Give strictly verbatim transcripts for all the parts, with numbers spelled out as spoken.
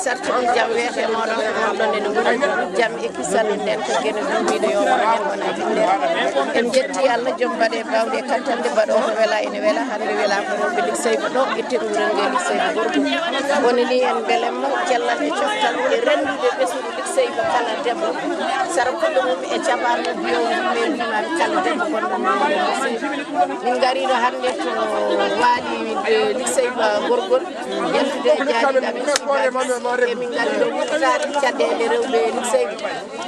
Sarti ɗum jam weete mooɗon ko gonɗon ene woni jam e kisal nden ko gene duumiiɗo yo won en wona jinnere. En jetti Allah joom mbaɗe bawɗe e kattande mbaɗo ko wela ene wela hannde wela ko rewɓe Likseyba ɗo e teɗu wuro nge Likseyba gorko. Woni ni en mbelemma cellal e coftal e renndude ɓesngu Likseyba kala debbo sara goɗɗo mum e caɓaano biyo mum e mbimaami kala debbo gonɗo mum e Likseyba. Min ngariino hannde to waali Likseyba gorgol. Yettude e jaaliiɗo amen Sibaji e min ngari ɗo wuttaade caɗeele rewɓe Likseyba.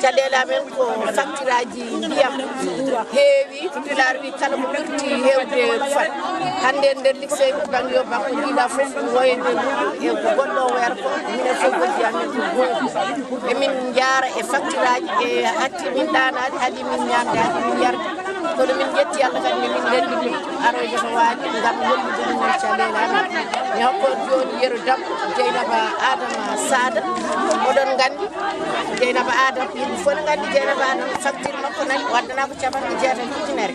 Caɗeele amen ko facturaaji ndiyam heewi, Pulaar wi kala ko ɓurti heewde rufat. Hannde e nder Likseyba bannge yo bannge jiiɗa fof woyde e ko goɗɗo o wayata ko minen fof gojji amen ko gootu. Emin njaara e facturaaji e hatti min ɗaanaade, haɗi min ñaamde, haɗi min yarde. Kono min njetti Allah kadi nde min ndenndi ɗum aroyde to waali ngam hollude ɗum en caɗeele amen. Mi hokko jooni Yero Dam, Jeynaba Adama Sada. Oɗon nganndi Jeynaba Adam, yimɓe fof ne nganndi Jeynaba Adam, facture makko nani o addana ko capanɗe jeetati ujunere.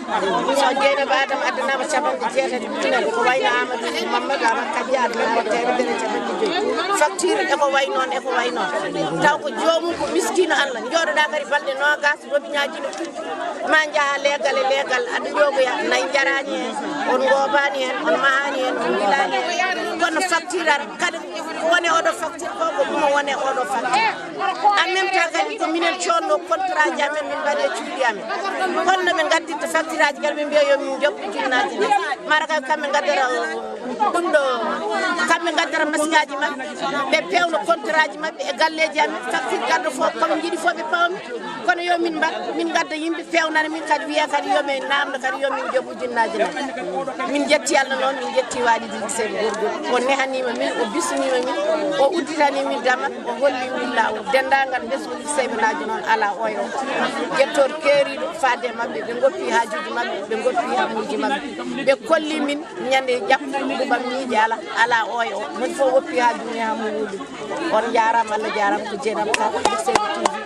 So Jeynaba Adam addanaama capanɗe jeetati ujunere, ko wayno Amadou Mamadou Amadou Kadi addanaama teemedere e capanɗe joyi. Facture e ko way noon, e ko way noon. Taw ko joomum ko miskiino Allah, njooɗoɗaa kadi balɗe noogas, robiñaaji no ɓuuɓi. Ma njaha leegal e leegal, aɗa joogoya, nayi njaraani heen, on ngoobaani heen, on mahaani heen, on wilaani heen. Kono facture ar, kala ko woni oɗo facture ko, ko ɗum o woni oɗo facture. En même temps kadi ko minen coodnoo contrat ji amen, min mbaɗi e cuuɗi amen. Holno ɓe ngaddirta facture aji kadi, ɓe mbiya yo min njoɓ ujunnaaji ɗi. Mara kay kamɓe ngaddata ɗum ɗo, kamɓe ngaddata masiŋaaji maɓɓe, ɓe peewna contrat ji maɓɓe e galleeji amen, facture garɗo fof, ko ɓe njiɗi fof ɓe pawa min. Kono yo min mbaɗ, min ngadda yimɓe peewnana min kadi, wiya kadi yo min naamndo kadi yo min njoɓ ujunnaaji nayi. Min njetti Allah noon, min njetti waalidiijo Seydi Gorgol. O nehaniima min, o bismiima min, o udditanii min damal, o holli min laawol. Denndaangal ɓesngu Seybanaajo noon alaa oyo. Jettoor keeriiɗo faade e maɓɓe, ɓe ngoppi haajuuji maɓɓe, ɓe ngoppi hammuuji maɓɓe. Ɓe kolli min ñande jaɓɓuɓam miijaala alaa oyo. Mon fof woppi haaju mum e hammuuji. On njaaraama, Allah jaaraama, ko Jeynaba Ka, Seydi T V.